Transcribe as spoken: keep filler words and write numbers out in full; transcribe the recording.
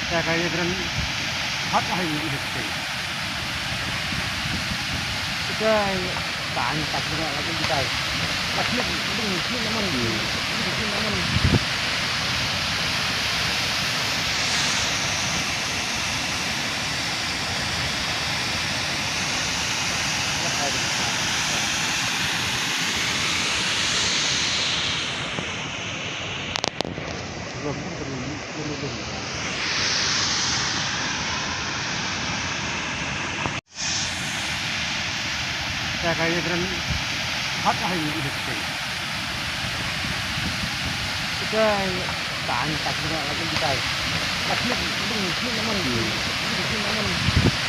Ka ka ya gran hot hai ni ni. Ka ka ni tak ni lagi kita. Tak ni ni ni ni ni. Ka ka ya gran hot hai ni ni. Ka ka ni tak ni lagi kita. Tak ni ni ni ni.